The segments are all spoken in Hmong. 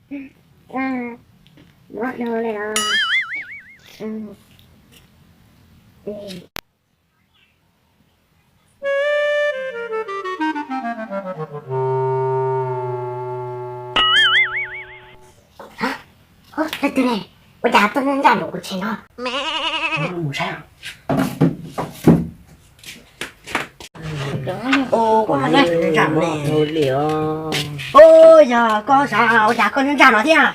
Muab hlub li os. Leej twg ne? Ua cas tuaj ntsaj ntsaj nraum kuv tsev no? Mus saib. Ua, yog koj sav, ua cas koj ntsaj ntsaj no thiab?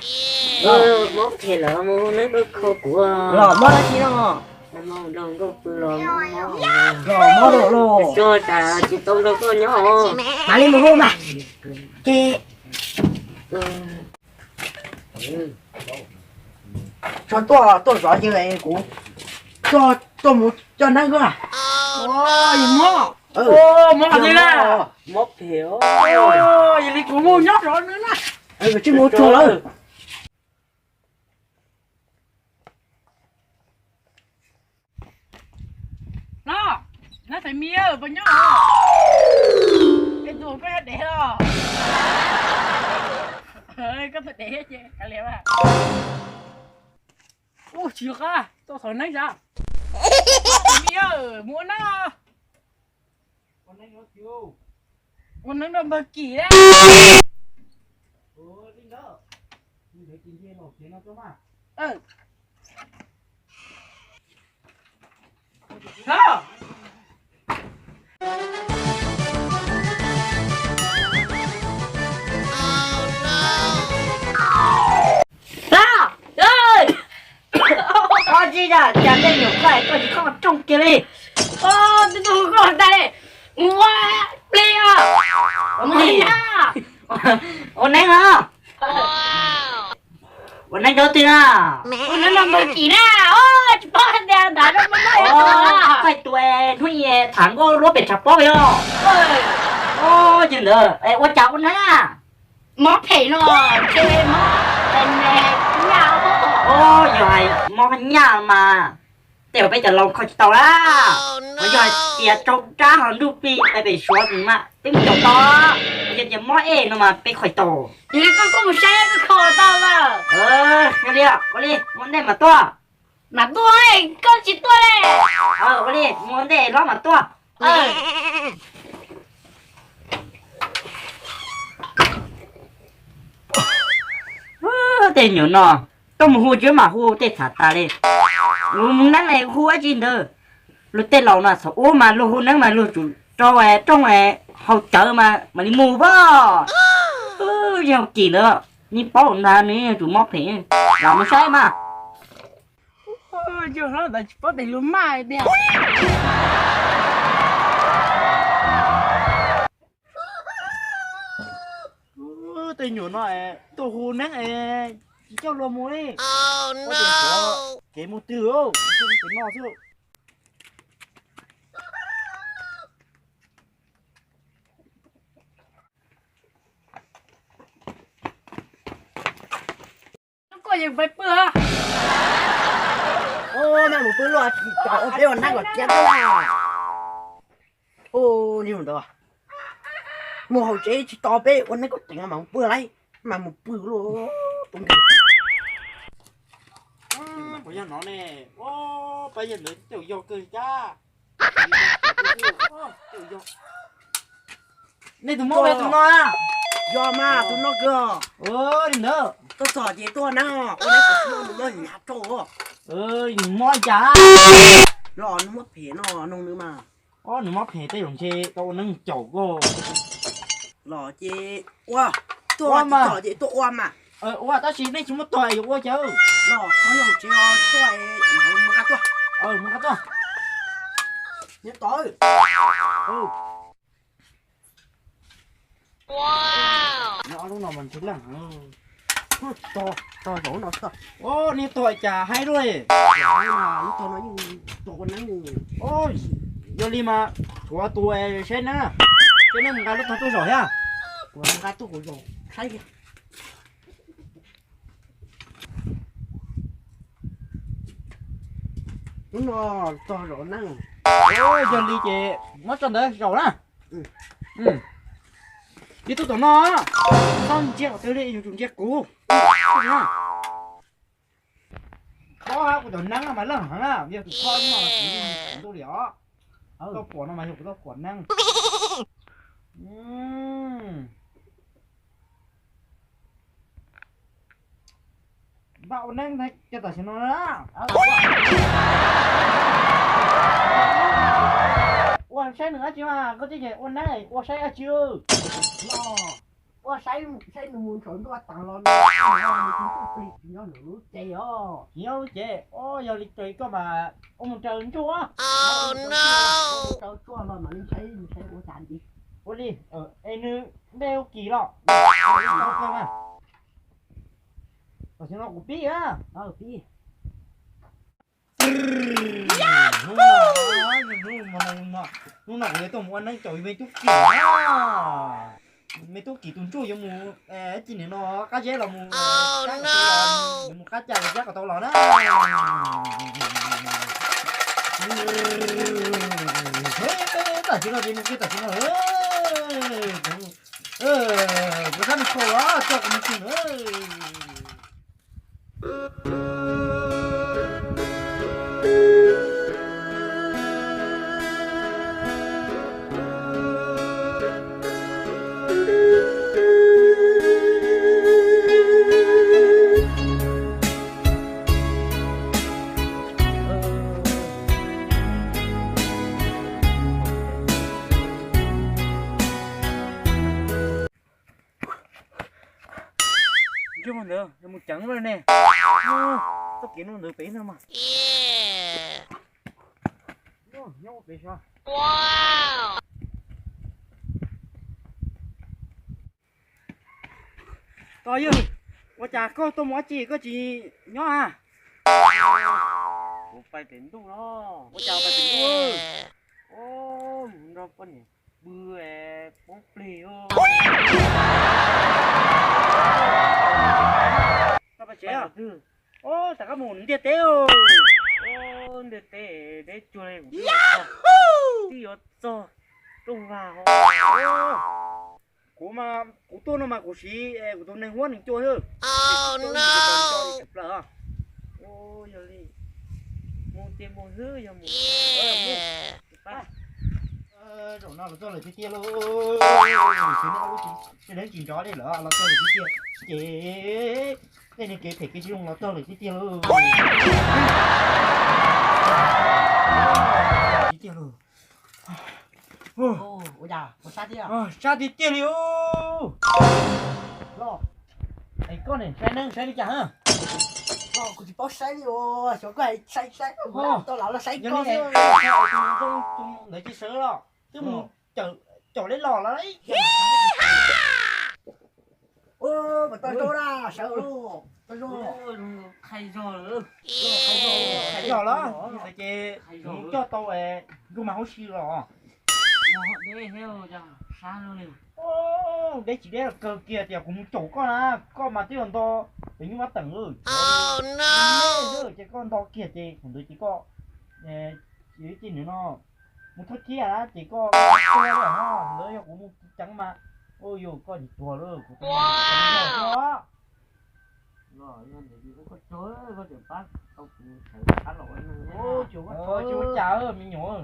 Mob phem lawm, mus neb tuaj kho kuv. Los mob dab tsi no? Los mob lawm los. Tsis tau nrog koj nyob. Mam li mus hu mas. Ces tso tuaj, tuaj zov ces kuv tuaj mus coj neeb koj. Mob, mob li na. Mob phem. Yog li kuv mus nyob zov neeb na. Tsis mus tsuag lawm. Los, nab thaiv mi, puas nyob? Es tus koj yog dev los? Koj tus dev ces kav liam. Ub, tsis yog qab, tau thov neeb sav. Nab thaiv mi, mus ua neeb. Ua neeb rau npawg Kim na. Koj tsis yog cas tej nyuam koj, koj tsis khoom rooj kiag li. Twb tuaj hu koj tas li, mus ua plig os. Ua neeb os. Ua neeb rau twg na? Ua neeb rau npawg Kim na. Tsis paub tias ntawd rau npawg Kim. Koj tus hnub i tham nkauj luab pem tshav pob yog. Ces ntawd ua cas ua neeb? Mob phem no, ces mob nyaj. Yog hais mob nyaj mas tej zaum peb cov laus kho tsis tau lawm. Yog hais tias raug dab ho ntuj plig pem suav mas peb mus caum tau. Yog tias mob ej no mas peb kho tsis tau. Yog li koj kuj mus saib koj kho tau lawm. Yog li, ua li, mus ua ntej mas tuaj. Mas tuaj, koj tsis tuaj li. Ua li, mus ua ntej hlob mas tuaj. Tej nyuam no, tuaj mus hu tsis mam hu tej tham tas li. Mus mus neeb hu dab tsi ntawd. Luag tej laus no txhaum ub mas luag hu neeb mas luag tsum rau rooj haus cawv mas mam li mus pab. Yog Kim ntawd, nws paub ntag, nws yuav tsum mob phem. Los mus saib mas. Yog hlob ntawd tsis paub tes lus maj tiag. Tej nyuam no tuaj hu neeb es tsis coj luag mus li. Kev mus twg, kev no xwb. Koj yeej pais pw. Ua, nej mus pw luaj, tsis tau ua peb ua neeb kom tiav koj. Ua, ntawd mus hauv tsev tsis tau, peb ua neeb kom tiav mas mus pw lauj, mas mus pw luaj. Yog no ne, pab yawg ntawd caum yog kawg cab. Nej tus mob tus no a? Yog mas tus no kawg. Li ntawd tuaj txog ces tuaj neeb, ua neeb kom tus no hnyav rau. Nws mob cas? Los nws mob phem no, noog nws mas. Ob, nws mob phem tej zaum ntshe tau ua neeb caum koj. Los ces ua, tuaj txog ces tuaj ua mas. Ua tab sis nej tsis muaj tuag yuav ua cas? Los koj yog tsev os, tuaj, mus nqa tuaj. Mus nqa tuaj. Nyob tod. Nyob ob lub no mas ntshe leej. Tog, tog zaum no tog. Niag tuag cas haib luaj. Lub tog no yeej tuag ua neeb. Yog li mas tshuav tus saib neeb, saib neeb mus nqa lub tog tuaj zaum thiab. Kuv nqa tuaj kuv zaum saib. Lub no tog zaum neeb. Yog li ces muab tso ntawd zaum na. Ib tug tom no, txhob ntsia qhov twg li, yus tsum ntsia kuv. Kho kuv cov neeb no mas leej heev na, yog tus kho no mas kuv yeej ntuj li os. Tau pom no mas yog kuv tau pom neeb. Npaj ua neeb ces tam sim no na. Ua saib nws dab tsi mas koj tij ces ua neeb ua saib dab tsi. Ua saib, saib nws mus ntshav ntuj taag los nws ntuj plig tsis nyob nws lub cev os. Tsis nyob lub cev os, yog li raws koj mas ua mus raws ntsuj. Raws tsuag los mam li saib, saib ua cas ntxiv. Ua li, es nws npe hu Kis los? Tam sim no kuv pib a. Pib. Hnub no kuv yuav tuaj mus ua neeb caum me tub Kis na. Me tub Kis tus ntsuj yuav mus, ib sim no qab zeb los mus, yuav mus qab cas los xyab kom tau los na. Tam sim no ces mus kiag tam sim no. Kuv sab me kho los coj kuv mus kiag na. Ntsuj mus ntawd, mus ceev lawm ne. Txoj kev no ntawd pem no mas. Nyob pem sav. Tos yawg, ua cas koj tuaj mus dab tsi koj tsis nyob a? Kuv pais pem ntuj no. Ua cas pais pem ntuj? Mus nrog poj niam pw poob plig. Koj pais tsev os? Tam koj mus ntiaj teb. Ntiaj teb deb tsuag li, twb yuav txog rooj vag. Kuv mas kuv tuaj no mas kuv siv kuv tus neeg huab nws cua xwb. Tsis plaws. Yog li mus ces mus xwb, yog mus zaum no los txog lawm tiag tiag lauj. Tsis deev tsis nrov li lawm, los txog lawm tiag tiag. Ces tej niag kev phem kev tsis zoo los txog lawm tiag tiag lauj. Tiag tiag lauj. Sab tiag tiag li. Los, es koj ne saib neeb saib li cas? Los kuv tsis paub saib li os, xyov koj hais saib saib, tau los los saib koj. Ntawd tsis sawv los twb mus caum li los lawm. Mas tau zoo na, sawv los tau zoo. Qhaij zog lawm. Qhaij zog los ces mus coj tau nkauj mas huab si los. Deb tsis deb kawg kiag tias kuv mus caum koj na, koj mas twb yog nto pem nyuj vab teem lawm. Ces koj nto kiag ces thaum ntawd ces koj, ib tij nws no mus thawj thiab na ces koj tua lawm, ntawd yog kuv mus ceev mas, yog koj tsis tuag lawm kuv tua. Tsis ua cas me nyuam.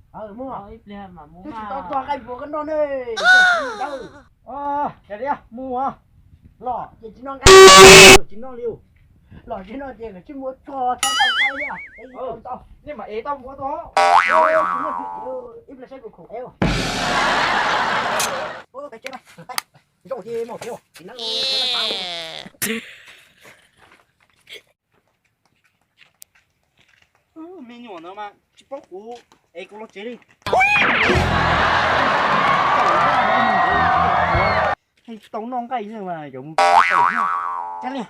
Mus tsis tau tua qaij npua koj noj ne. Mus los ces tsis noj nqaij, tsis noj li. Los tsis noj ces tsis muaj tshuaj txhob tau qaij li. Nej mam ev tau npua tau. Ib pliag saib kuv khoom ev. Zoo ces mus ev tsis noj. Me nyuam ntawd mas tsis paub kuv, es kuv los tsev li. Tau noj nqaij xwb mas cov mus tau li.